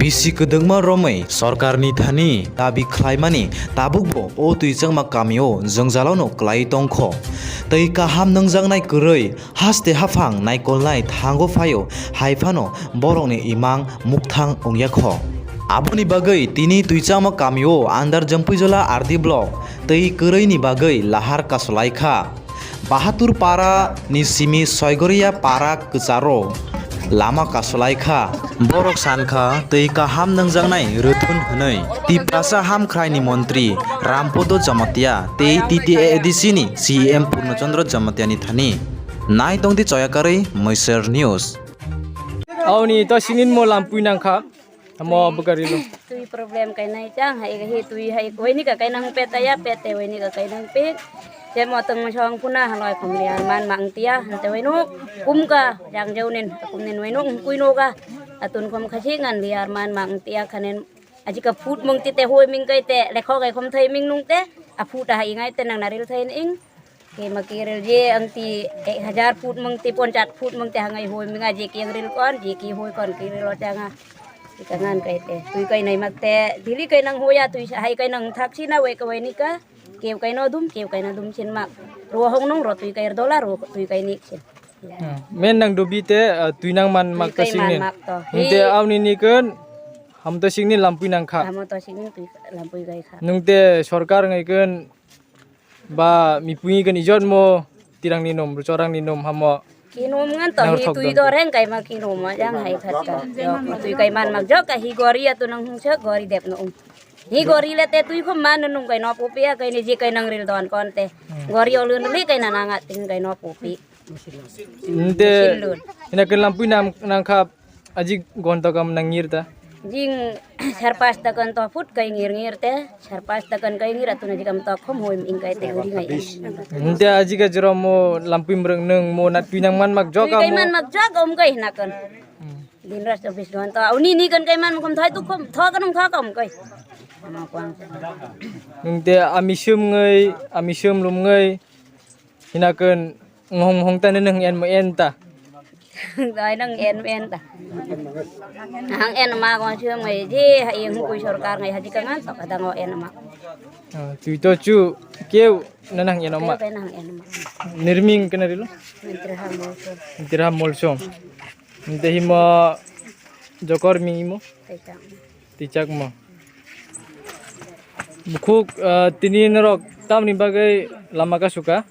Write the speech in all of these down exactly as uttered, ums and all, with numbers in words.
Bisi kwdwkma romwi sorkarni thani dabi khlaimani tabukbo o twichangma kamio jwngjalono kwlaiwi tongkho. Tei kaham nwngjaknai kwrwi haste haphang naikolnai thango phaio, hai phano borokni imang mukthang wngyakho. Aboni bagwi tini twichangma kamio under Jampuijala R D block tei kwrwini bagwi lahar kasolaikha. Bahatur para ni simi Soigoria para kwcharo lama kasolaikha. Borok sankha twi kaham nwngjaknai rwthun hwnwi Tiprasa hamkhraini montri Rampodo Jamatia tei T T A A D C ni C E M Purno Chandra Jamatia ni thani. Nai tongdi choyakarwi Moiser News. Aoni to sinin mo lampui nangkha. Amo bwkha rilo. Twi problem kainai chang hai, hai twi hai koi ni ka kainang peta ya pete wai ni ka kainang pe. Je mo tong song puna haloi khom liar man mang tia hante wai no kum ka jang jau nen kum nen wai no kui no ka atun khom khasi ngan liar man mang tia khanen aji ka foot mong ti te hoi ming kai te lekho kai khom thai ming nung te a foot a hai ngai te nang naril thai ing. Kema kirel je ang ti ek hajar foot mung ti ponchas foot mung ti hangai hoi minga je ki ang ril kon je ki hoi kon kirel o changa. Ika ngan kai te twi kai nai mak te dili kai nang hoya twi hai kai nang thak si na wei ka wei ni ka keu kai no dum keu kai no dum sin mak ro hong nung ro twi kai dola ro twi kai ni sin. Hmm. Men nang dubi te, ah, twi nang man mak ta sing nin. Hingte auni ni kun ham ta sing nin lampui nang kha. Ham ta sing nin twi lampui gai kha. Nung te sorkar ngai kun ba mipui ngai kun ijot mo tirang ni nom, chorang ni nom hamo. Ki nom ngan to hi twi do reng kai ma ki nom ma jang hai khat ka. Twi kai man mak jok ka hi gori ya tu nang hung se gori dep no. Hi gori le te twi khom man nung kai no pu pia kai ni ji kai nang ril don kon te. Hmm. Gori olun ri kai na nang a ting kai no pu pi. Nte, ina ke lampui nam nangkha aji gonta kam nangir ta. Jing sar pas ta kan to foot kai ngir ngir te, sar pas ta kan kai ngir atuna jikam to khom hoi ing kai te uri ngai. Nte aji ka jero mo lampui mreng nung mo na tui nang man mak jok. Tui kai man mak jok om kai na kan. Hmm. Din ras office don to uni ni kan kai man khom thai tu khom tho kan um kha kam kai. Ama kwang. Nte ami sum ngai, ami sum lum ngai. Hina kun ngong ngong ta nung en mo en ta. Dai nang en en ta. Hang en ma go chu mai je ha ing kui sorkar ngai haji kangan to kadang o en ma. Ah, tui to chu keu na nang en ma. Keu nang en ma. Nirming kena rilo. Menteri ha mo so. Menteri ha mol so. Nte himo jokor mi imo. Tei ta. Tichakma. Bukhuk, ah, tini norok tamni bagwi lama kasuka?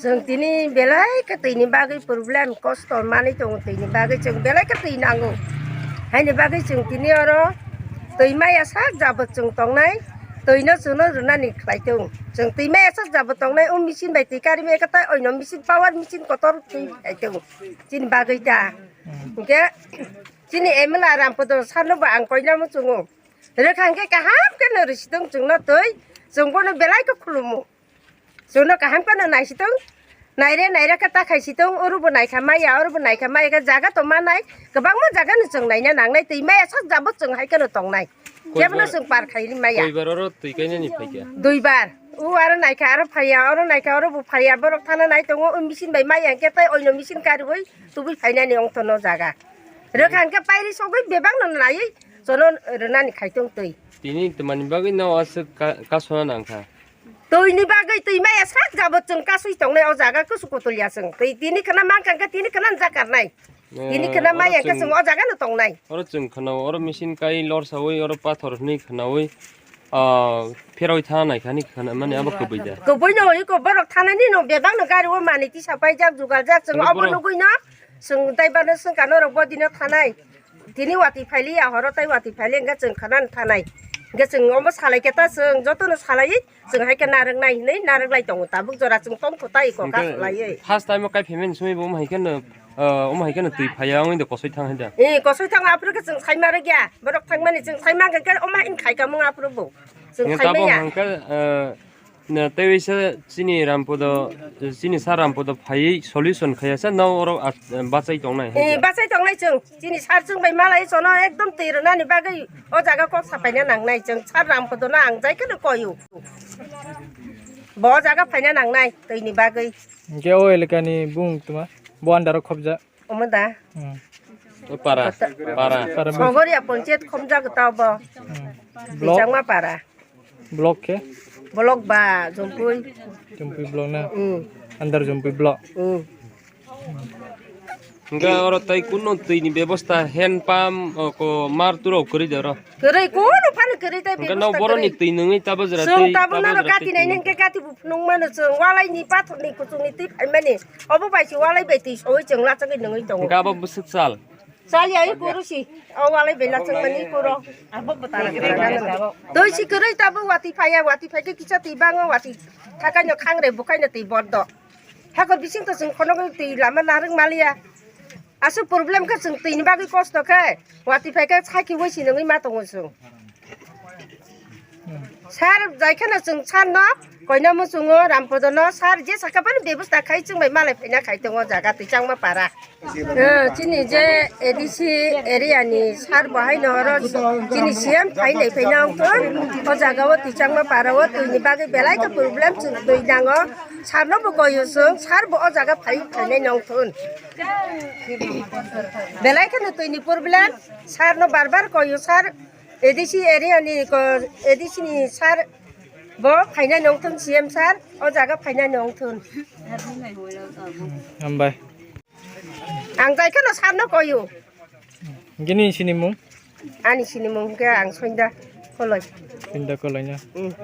Chwng tini belai khe twini bagwi problem, kosto manwi tongo twini bagwi, chwng belai khe twi nango. Haini bagwi chwng tini oro twi maya sak jabot chwng tongnai, twino chwngno rwnani khlai tongo. Chwng twi maya sak jabot tongnai, o machine bai twi karimaya khe tai oino machine, power machine kotor twi phai tongo. Chini bagwi ta. Hmm. Hwnkhe, Chini M L A Rampodo sarno bo ang koina muchungo. Rwkha hwnkhe kaham khe no rwsitong chwngno twi, chwng bono belai khe khulumo. Chwngno kaham khe no naisitong, naire naira khe ta khaisitong, oro bo naikha maya, oro bo naikha maya khe jaga to manai, kwbangma jaga no chwng naina nangnai, twi maya sak jabo chwng hai khe no tongnai. Kebono chwng par khairi maya. Koibar oro twi kainani phaikha? Duibar. O aro naikha, aro phaiya, oro naikha, oro bo phaiya, borok thana nai tongo, o machine bai maya hwnkhe tei oino machine kariui tubui phainani ongthono jaga. Rwkha hwnkhe pairi sogwi bebakno naiwi chono rwnani khaitong twi. Tini twmani bagwi no aswk ka-, kasona nangkha? Twini bagwi twi maya sak jabot chwng kasui tongnai o jaga kusu kutulya chwng. Twi tini khna mankha hwnkhe tini khna jakarnai. Tini khna maya hwnkhe chwng o jaga no tongnai. Oro chwng khna o, oro machine kai lorsaui, oro pathor hwnwi khnaui, ah, pheraui thana nai khani khna mani abo kwbui da. Kwbui no iko borok thanani no bebak no gari o mani tisa paijak jugal jak chwng obo nugui no chwng tei bano swngkha norok bodino thanai. Tini watwi phailiya horo tei watwi phaili hwnkhe chwng khna thanai. Hwnkhe chwng omo salai khe ta chwng jotono salai. Chwng hai khe narwk nai hinwi narwk lai tongo, tabuk jora chwng tong kho tai kok kasu laiwi. First time o kai phaimani simi bo omo hai khe no, ah, omo hai khe no twi phaiya wngwi de kosoi thang hai da. Eh, kosoi thang aphuru khe chwng sai ma rwk ya. Borok thangmani chwng sai ma khe omo hai khai kamung aphuru bo. Chwng sai ma ya. Hwnkhe, ah, na tei waisa chini Rampodo, chini sir Rampodo phaiwi solution khaiya sa no oro, ah, bachai tongnai hai da. Eh, bachai tongnai chwng. Chini sir chwng bai malai chono ekdom twi rwnani bagwi o jaga kok sapaina nangnai chwng sir Rampodo no ang jai kheno koyu. Bo o jaga phaina nangnai twini bagwi. Hwnkhe o elakani bung tuma bo under o khobjak. Omo da? Hmm. Para, para. Para. Sogoria panchayat khomjak tabo. Hmm. Block? Changma para. Block khe? Block ba, Jumpui. Jumpui block na? Hmm. Under Jumpui block. Hmm. Hingke oro tai kuno twi ni bebosta hand pump, o, ko mar turo kwrwi de oro. Kwrwi, kuno phano kwrwi tai bebosta kwrwi. Hingke no boroni twi nungwi tabo jora twi, tabo jora twi. Chwng tabuk naro kati nai hingke kati bu phunuk mano chwng walai ni pathor ni kuchuk ni twi phaimani. Obo bai si walai bai twi soi chwng lachagwi nungwi tongo. Hingke abo bwswk sal? Chali ai kuru si. O walai bai lachagmani kuro. Twi si kwrwi tabuk wati phaiya, wati phaikhe kisa twi bango, wati thakai no khangre bukai no twi bordo. Hakor bising to chwng khonogwi twi lama narwk maliya. Aswk problem khe chwng twi ni bagwi kosto khe, wati phai khe sakhi wai si nungwi ma tongo chwng. Sir jai kheno chwng sir no koina muchungo Rampodo no sir je saka phano bebosta khai chwng bai malai phaina khai tongo jaga twi changma para. Eh, chini je A D C area ni sir bo hai no oro chini C M phai nai phaina wngthon o jaga o twi changma para o twi ni bagwi belai khe problem chwng twi nango. Sarno bo koyo chwng, sar bo o jaga phai phainai nong thun. Belai kheno twi ni problem, sarno bar bar koyo sar, A D C area ni ko, A D C ni sar bo phainai nong thun, C M sar, o jaga phainai nong thun. Hambai. Ang jai kheno sarno koyo. Gini sini mung? Ani sini mung khe ang Soinda Koloi. Soinda Koloi na? Hmm.